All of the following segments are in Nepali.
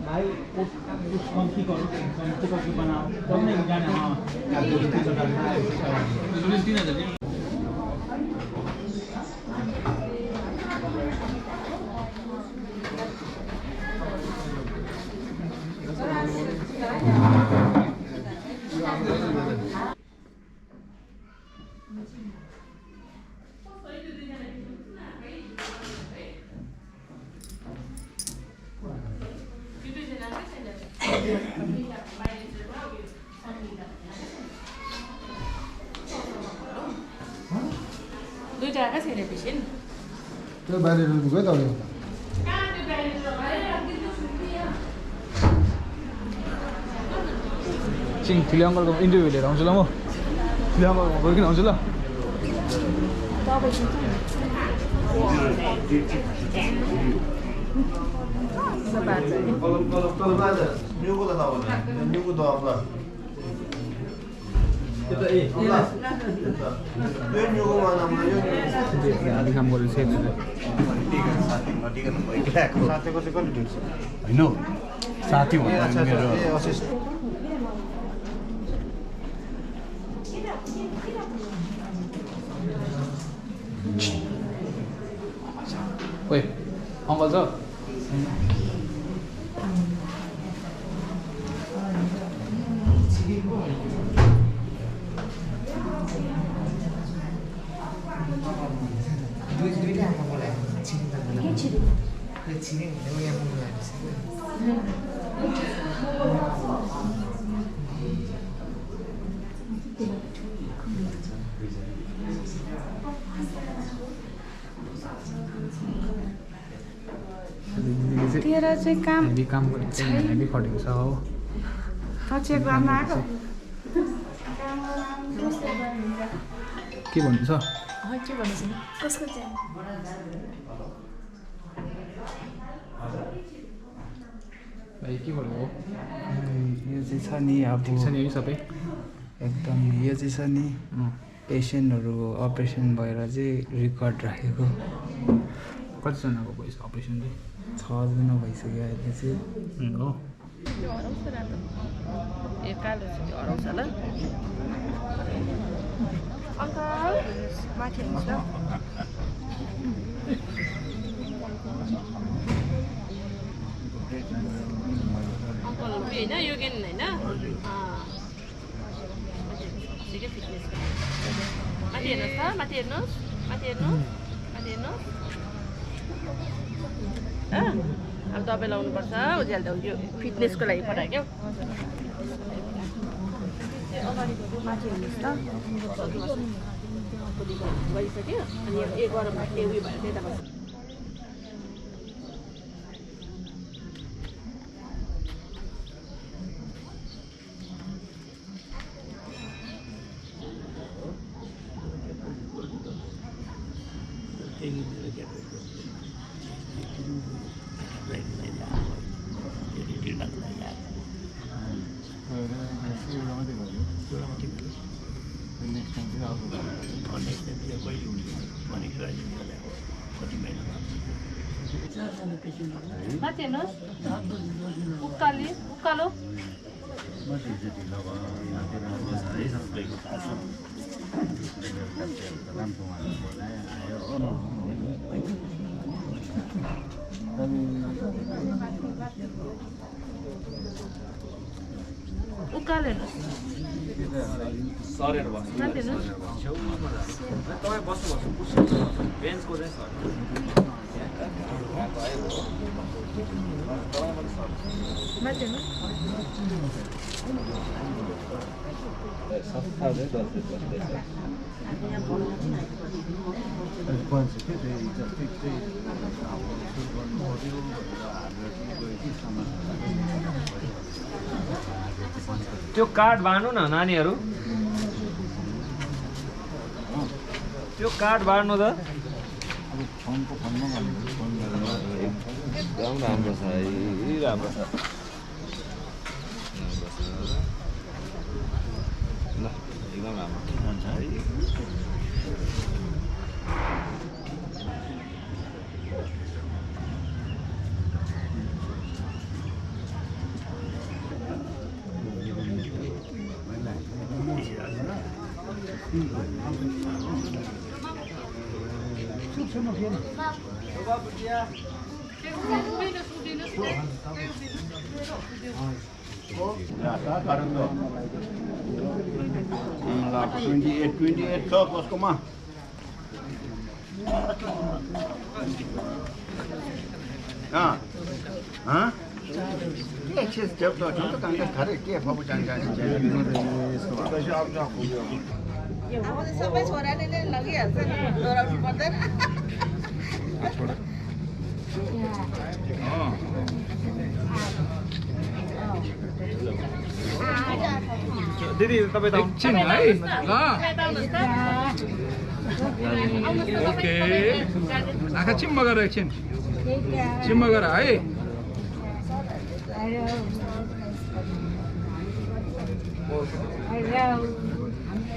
भाई उस कौन-सी करके बनाओ तब नहीं जाना हां दुईटा कसरी पिसिन त्यो बाहिर रुगयो त चिङ ठुलो अङ्कलको इन्टरभ्यू लिएर आउँछु ल म ठुलो अङ्कलको गइकन आउँछु ल आधी काम गरेर सेभ होइन साथी भन्दा मेरो ओइ अङ्कल छ तेरा चाहिँ काम हेभी काम गरेको छ हेभी खटेको छ हो चेक गर्न आएको के भन्नु छ के भन्नु छ कसको चाहिँ भाइ के गर्नु हो यो चाहिँ छ नि अब ठिक छ नि है सबै एकदम यो चाहिँ छ नि पेसेन्टहरू अपरेसन भएर चाहिँ रेकर्ड राखेको कतिजनाको भएछ अपरेसन चाहिँ 6 जना भइसक्यो अहिले चाहिँ हो ए कालो छ त्यो हराउँछ ल अङ्कल माथि हेर्नुहोस् ल अङ्कल होइन योगेन होइन फिटनेस माथि हेर्नुहोस् त माथि हेर्नुहोस् माथि हेर्नुहोस् माथि हेर्नुहोस् अब दबाई लाउनुपर्छ उज्याल त यो फिटनेसको लागि पठायो क्या अगाडि माथि हेर्नुहोस् त गइसक्यो अनि एक गरम उयो भएर त्यता बस्छ माथि हेर्नुहोस् उकालो उकालो हेर्नुहोस् सरेर बस्नु माथि हेर्नुहोस् तपाईँ बस्नुपर्छ बेन्चको चाहिँ सर माथि हेर्नुहोस् त्यो कार्ड बाँड्नु न नानीहरू त्यो कार्ड बाँड्नु त एकदम राम्रो छ है राम्रो छ एकदम राम्रो हुन्छ है Lah 28 छ कसकोमा के चीज जब तो हम तो कंगा खरे के फबु जानकारी अब त सबै छोराले नै लगिहाल्छ नि डराउनु पर्दैन दिदी तपाईँ त एकछिन है ल ओके आँखा चिम्म गर एकछिन चिम्म गर है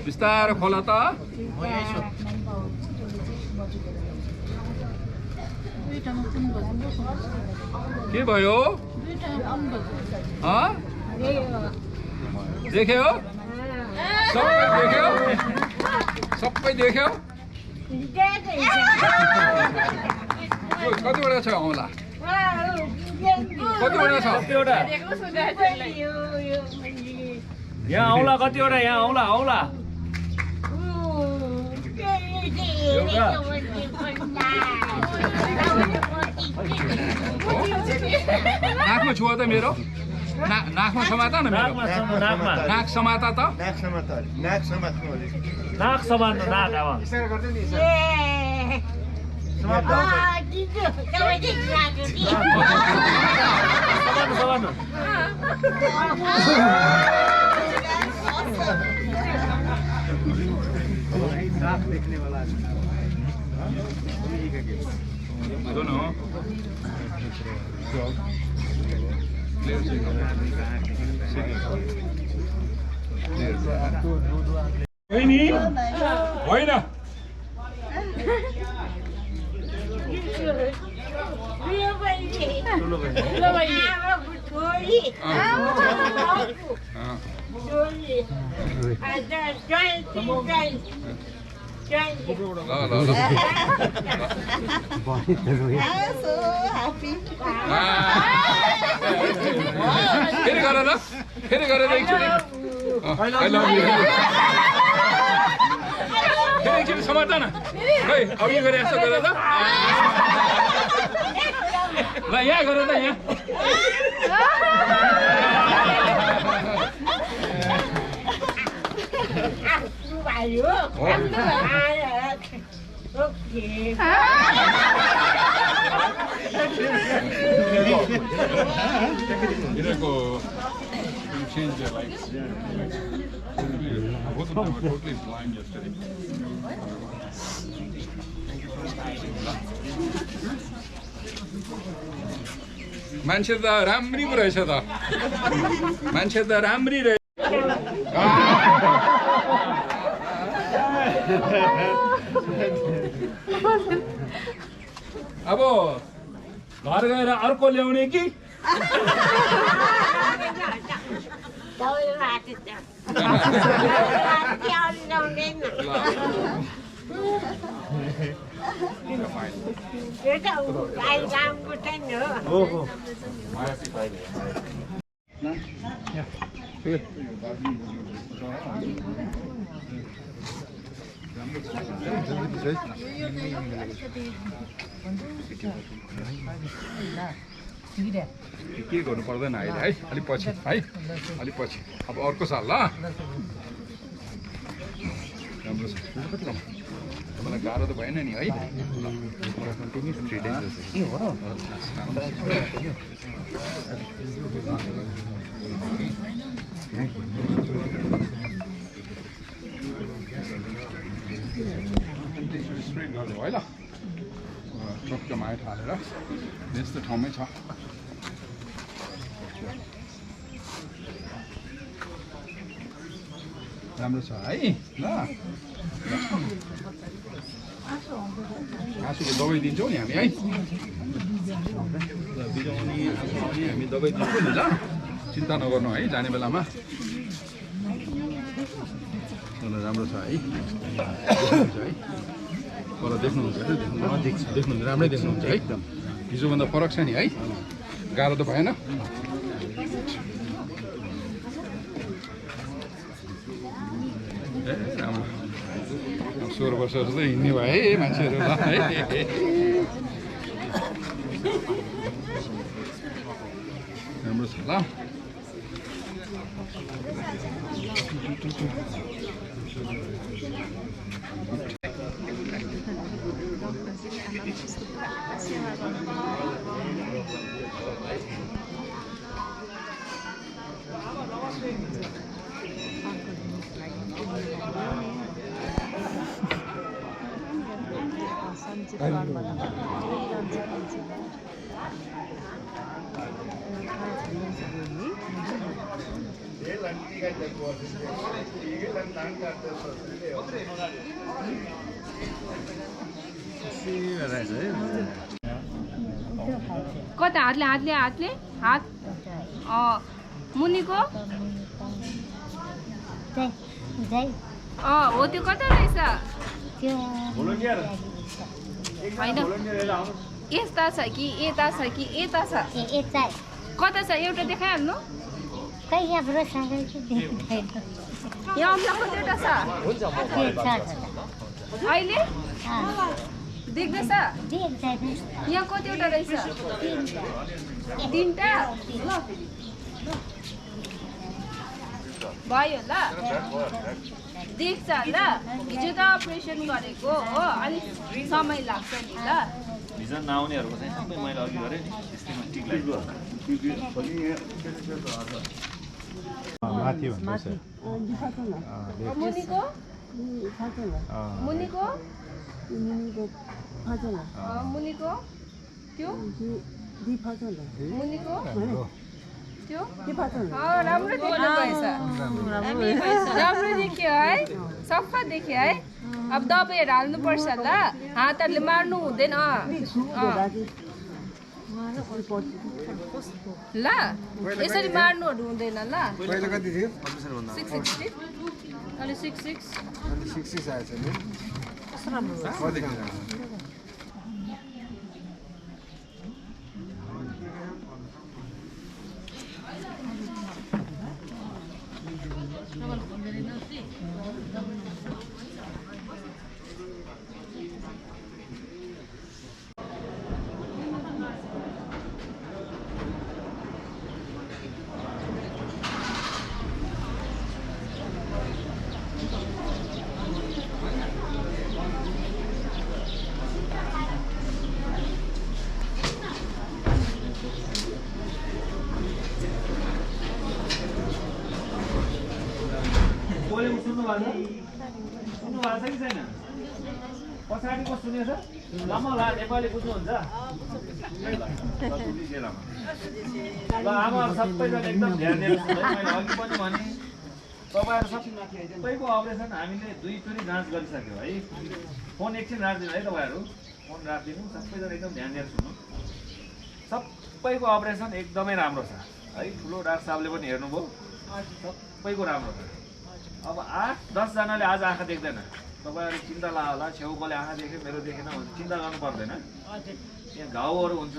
बिस्तारो खोला त के भयो देख्यो सबै देख्यो कतिवटा छ औँला कतिवटा छ यहाँ औँला कतिवटा यहाँ औँला औँला नाकमा छुवा त मेरो नाकमा समाता न मेरो नाक समाता त नाक समात्नु नाक अब समात्नु होइन फेरि गरेर एकचोटि फेरि एकचोटि समाता न खै अब यो गरे यस्तो गरेर ल यहाँ गरेर यहाँ change their lives. Both of them were totally blind yesterday. मान्छे त राम्री पो रहेछ त मान्छे त राम्री रहेछ अब घर गएर अर्को ल्याउने कि के गर्नु पर्दैन अहिले है अलिक पछि है अलिक पछि अब अर्को साल ल राम्रो छ मलाई गाह्रो त भएन नि है स्प्रे गर्नु है ल चक्कमा हालेर यस्तो ठाउँमै छ राम्रो छ है ल आँसुको दबाई दिन्छौँ नि हामी है बिराउने आँसु पनि हामी दबाई दिन्छौँ नि ल चिन्ता नगर्नु है जाने बेलामा राम्रो छ है पर देख्नुहुन्छ देख्नुहुन्छ राम्रै देख्नुहुन्छ है एकदम हिजोभन्दा फरक छ नि है गाह्रो त भएन राम्रो 16 वर्ष जस्तो हिँड्ने भए है मान्छेहरू ल है राम्रो छ ल कता हातले हात मुनिको हो त्यो कता रहेछ होइन यस्ता छ कि यता छ कि यता छ कता छ एउटा देखाइहाल्नु यहाँ अम्ला कतिवटा छ अहिले देख्दैछ यहाँ कतिवटा रहेछ 3टा भयो ल देख्छ ल हिजो त अपरेसन गरेको हो अलिक समय लाग्छ नि ल भिजन नआउनेहरूको चाहिँ सबै मैले अघि गरेँ नि त्यसमा टिक लाग्यो माथि भन्दैछ मुनिको मुनिको मुनिको त्यो मुनिको त्यो राम्रो देख्नु भएछ राम्रो देखियो है सफा देखियो है अब दबाईहरू हाल्नुपर्छ ल हातहरूले मार्नु हुँदैन ल यसरी मार्नुहरू हुँदैन ल पहिला कति थियो 660 अहिले 66 66 आएछ नि सुन्नुभएको छ कि छैन पछाडिको सुनेछ लामो नेपाली बुझ्नुहुन्छ ल आमाहरू सबैजना एकदम ध्यान दिएर सुन्नु मैले अघि पनि भने तपाईँहरू सबैको अपरेसन हामीले 2 चोटि जाँच गरिसक्यो है फोन एकछिन राख्दिनु है तपाईँहरू फोन राख्दिनु सबैजना एकदम ध्यान दिएर सुन्नु सबैको अपरेसन एकदमै राम्रो छ है ठुलो डाक्टर साहबले पनि हेर्नुभयो सबैको राम्रो छ अब 8-10 जनाले आज आँखा देख्दैन तपाईहरु चिन्ता ला होला छेउकोले आँखा देखे मेरो देखेन भने चिन्ता गर्नु पर्दैन यहाँ घाउहरु हुन्छ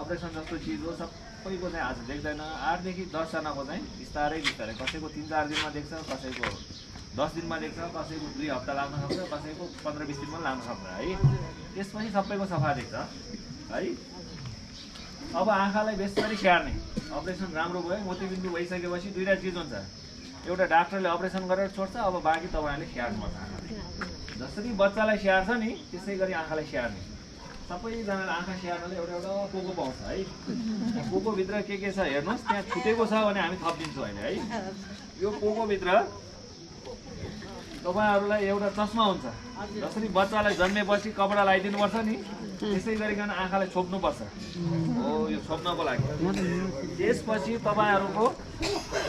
अपरेसन जस्तो चीज हो सबैको चाहिँ आज देख्दैन 8 देखि 10 जनाको चाहिँ बिस्तारै बिस्तारै कसैको 3-4 दिनमा देख्छ कसैको 10 दिनमा देख्छ कसैको 2 हप्ता लाग्न सक्छ कसैको 15-20 दिनमा लाग्न सक्छ है त्यसपछि सबैको सफा देख्छ है अब आँखालाई बेसरी स्याहार्ने अपरेसन राम्रो भयो मोतीबिन्दु भइसकेपछि दुईटा चीज हुन्छ एउटा डाक्टरले अपरेसन गरेर छोड्छ अब बाँकी तपाईहरुले स्याहार्नुपर्छ जसरी बच्चालाई स्याहार्छ नि त्यसै गरी आँखालाई स्याहार्ने सबैजनाले आँखा स्याहार्नले एउटा एउटा कोको पाउँछ है कोको भित्र के छ हेर्नुस् त्यहाँ छुटेको छ भने हामी थपिदिन्छौँ अहिले है यो कोको भित्र तपाईँहरूलाई एउटा चस्मा हुन्छ जसरी बच्चालाई जन्मेपछि कपडा लगाइदिनुपर्छ नि त्यसै गरिकन आँखालाई छोप्नुपर्छ हो यो छोप्नको लागि त्यसपछि तपाईँहरूको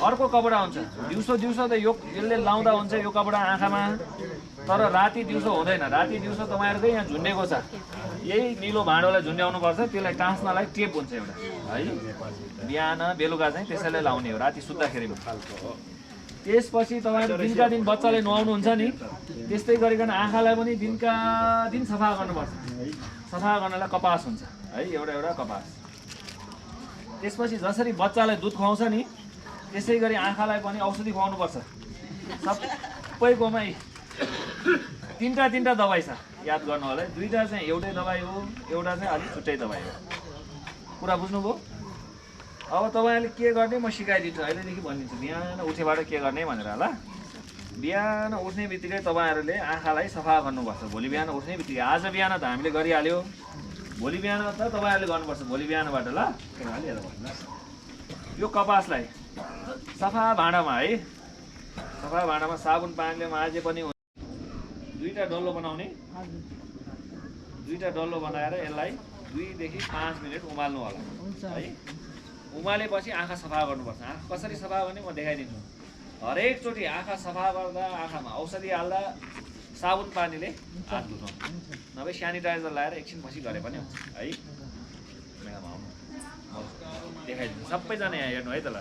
अर्को कपडा हुन्छ दिउँसो त यसले लाउँदा हुन्छ यो कपडा आँखामा तर राति दिउँसो हुँदैन राति दिउँसो तपाईँहरूकै यहाँ झुन्डेको छ यही निलो भाँडोलाई झुन्ड्याउनुपर्छ त्यसलाई टाँस्नलाई टेप हुन्छ एउटा है बिहान बेलुका चाहिँ त्यसैले लाउने हो राति सुत्दाखेरि त्यसपछि तपाईँहरू दिनका दिन बच्चाले नुहाउनुहुन्छ नि त्यस्तै गरिकन आँखालाई पनि दिनका दिन सफा गर्नुपर्छ सफा गर्नलाई कपास हुन्छ है एउटा कपास त्यसपछि जसरी बच्चालाई दुध खुवाउँछ नि त्यसै गरी आँखालाई पनि औषधि खुवाउनुपर्छ सबैकोमै तीनटा दबाई छ याद गर्नु होला दुईटा चाहिँ एउटै दबाई हो एउटा चाहिँ अलिक छुट्टै दबाई हो कुरा बुझ्नुभयो अब तपाईँहरूले के गर्ने म सिकाइदिन्छु अहिलेदेखि भनिदिन्छु बिहान उठेबाट के गर्ने भनेर ल बिहान उठ्ने बित्तिकै तपाईँहरूले आँखालाई सफा गर्नुपर्छ भोलि बिहान उठ्ने बित्तिकै आज बिहान त हामीले गरिहाल्यो भोलि बिहान त तपाईँहरूले गर्नुपर्छ भोलि बिहानबाट ल यो कपासलाई सफा भाँडामा है सफा भाँडामा साबुन पानीले माझे पनि दुईटा डल्लो बनाउने दुईटा डल्लो बनाएर यसलाई 2 देखि 5 मिनट उमाल्नु होला है उमालेपछि आँखा सफा गर्नुपर्छ आँखा कसरी सफा गर्ने म देखाइदिन्छु हरेक चोटि आँखा सफा गर्दा आँखामा औषधि हाल्दा साबुन पानीले हात धुनु नभए स्यानिटाइजर लगाएर एकछिन पछि गरे पनि हुन्छ है म्याडम आउनु देखाइदिन्छु सबैजना यहाँ हेर्नु है त ल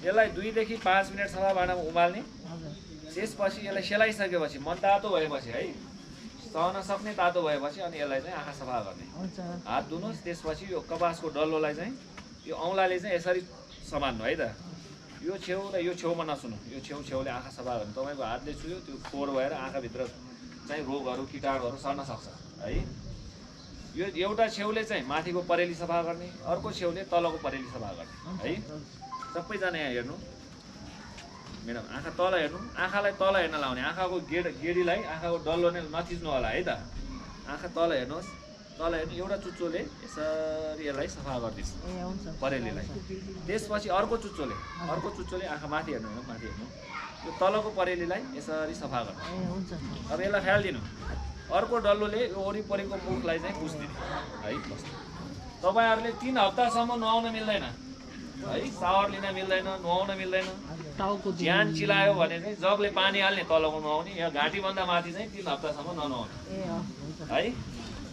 यसलाई 2 देखि 5 मिनट सफा भाँडामा उमाल्ने त्यसपछि यसलाई सेलाइसकेपछि मन तातो भएपछि है सहन सक्ने तातो भएपछि अनि यसलाई चाहिँ आँखा सफा गर्ने हात धुनुहोस् त्यसपछि यो कपासको डल्लोलाई चाहिँ यो औँलाले चाहिँ यसरी समान्नु है त यो छेउ र यो छेउमा नसुनु यो छेउले आँखा सफा गर्नु तपाईँको हातले छुयो त्यो फोहोर भएर आँखाभित्र चाहिँ रोगहरू किटाणुहरू सर्न सक्छ है यो एउटा छेउले चाहिँ माथिको परेली सफा गर्ने अर्को छेउले तलको परेली सफा गर्ने है सबैजना यहाँ हेर्नु म्याडम आँखा तल हेर्नु आँखालाई तल हेर्न लाउने आँखाको गेडीलाई आँखाको डल्लो नै नथिच्नु होला है त आँखा तल हेर्नुहोस् तल हेर्नु एउटा चुच्चोले यसरी यसलाई सफा गरिदिन्छ परेलीलाई त्यसपछि अर्को चुच्चोले आँखा माथि हेर्नु माथि हेर्नु यो तलको परेलीलाई यसरी सफा गर्नु अब यसलाई फालिदिनु अर्को डल्लोले यो वरिपरिको मुखलाई चाहिँ पुस्दिनु है तपाईँहरूले 3 हप्तासम्म नुहाउन मिल्दैन है सावर लिन मिल्दैन नुहाउन मिल्दैन ज्यान चिलायो भने चाहिँ जगले पानी हाल्ने तलको नुहाउने या घाँटीभन्दा माथि चाहिँ 3 हप्तासम्म ननुहाउने है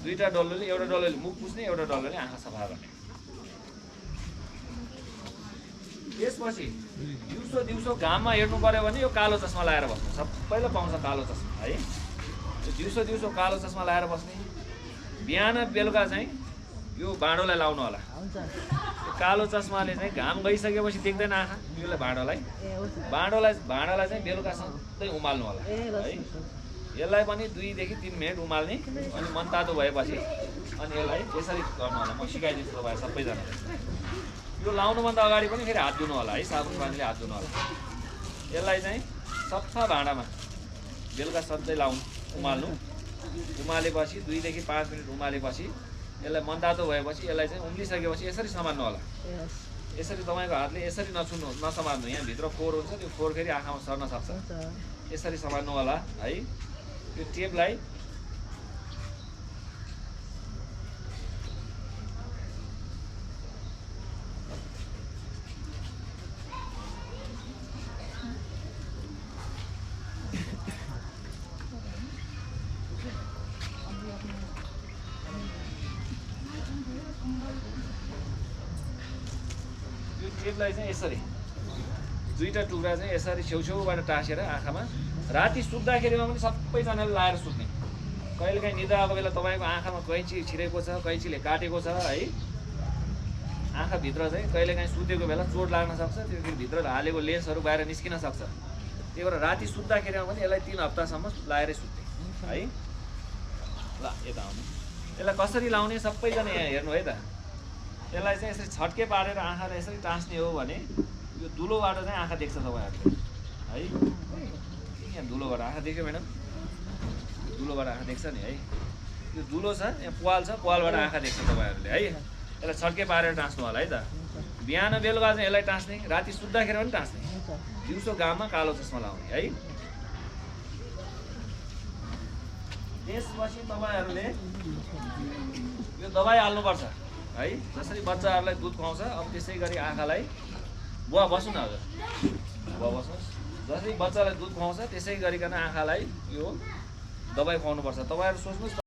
दुईटा डल्लोले एउटा डल्लोले मुख पुस्ने एउटा डल्लोले आँखा सफा गर्ने त्यसपछि दिउँसो घाममा हेर्नु पर्यो भने यो कालो चस्मा लगाएर बस्नु सबैलाई पाउँछ कालो चस्मा है दिउँसो कालो चस्मा लगाएर बस्ने बिहान बेलुका चाहिँ यो भाँडोलाई लाउनु होला कालो चस्माले चाहिँ घाम गइसकेपछि देख्दैन आँखा यसलाई भाँडालाई चाहिँ बेलुका सधैँ उमाल्नु होला है यसलाई पनि 2 देखि 3 मिनट उमाल्ने अनि मन तातो भएपछि अनि यसलाई यसरी गर्नु होला म सिकाइदिन्छु तपाईहरु सबैजनालाई यो लाउनुभन्दा अगाडि पनि फेरि हात धुनु होला है साबुन पानीले हात धुनु होला यसलाई चाहिँ सफा भाँडामा बेलुका सधैँ उमाल्नु उमालेपछि 2 देखि 5 मिनट उमालेपछि यसलाई मन तातो भएपछि यसलाई चाहिँ उम्लिसकेपछि यसरी समार्नु होला यसरी तपाईको हातले यसरी नसमार्नु यहाँ भित्र फोहोर हुन्छ त्यो फोहोर फेरि आँखामा सर्न सक्छ यसरी समार्नु होला है यो टेपलाई टेपलाई चाहिँ यसरी दुईटा टुक्रा चाहिँ यसरी छेउछेउबाट टाँसेर आँखामा राति सुत्दाखेरिमा पनि सबैजनाले लाएर सुत्ने कहिलेकाहीँ निद्राको बेला तपाईँको आँखामा कैँची छिरेको छ कैँचीले काटेको छ है आँखाभित्र चाहिँ कहिलेकाहीँ सुतेको बेला चोट लाग्न सक्छ त्यो भित्र हालेको लेन्सहरू बाहिर निस्किन सक्छ त्यही भएर राति सुत्दाखेरिमा पनि यसलाई 3 हप्तासम्म लाएरै सुत्ने है ल यता आउनु यसलाई कसरी लाउने सबैजना यहाँ हेर्नु है त यसलाई चाहिँ यसरी छट्के पारेर आँखालाई यसरी टाँस्ने हो भने यो दुलोबाट चाहिँ आँखा देख्छ तपाईँहरूले है यहाँ दुलोबाट आँखा देख्यो म्याडम दुलोबाट आँखा देख्छ नि है यो दुलो छ यहाँ पाल छ पालबाट आँखा देख्छ तपाईँहरूले है यसलाई छट्के पारेर टाँस्नु होला है त बिहान बेलुका चाहिँ यसलाई टाँस्ने राति सुत्दाखेरि पनि टाँस्ने दिउँसो घाममा कालो चस्मा लाउने है त्यसपछि तपाईँहरूले यो दबाई हाल्नुपर्छ है। जसरी बच्चाहरूलाई दुध खुवाउँछ अब त्यसै गरी आँखालाई बुवा बस्नु न हजुर बुवा बस्नुहोस्। जसरी बच्चालाई दुध खुवाउँछ त्यसै गरिकन आँखालाई यो दबाई खुवाउनुपर्छ। तपाईँहरू सोच्नुहोस्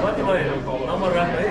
कति भयो नम्बर राख्नु है।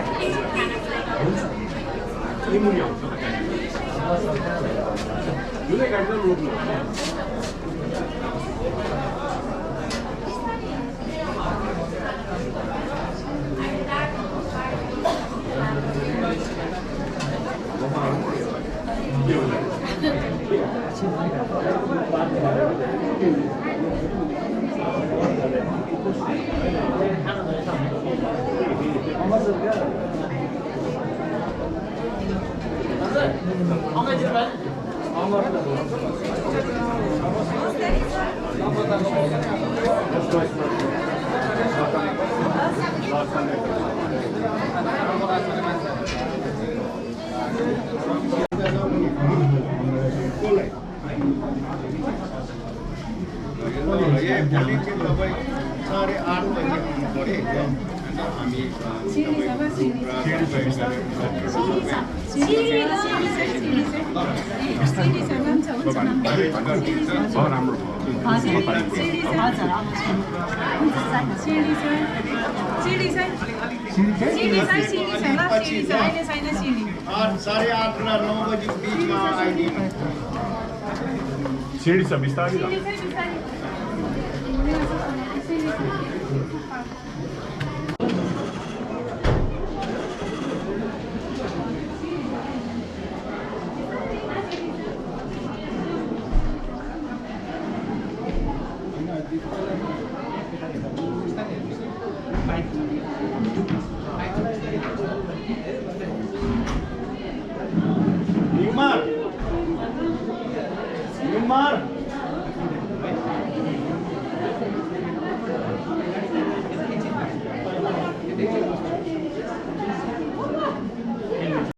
सिडी छ बिस्तारै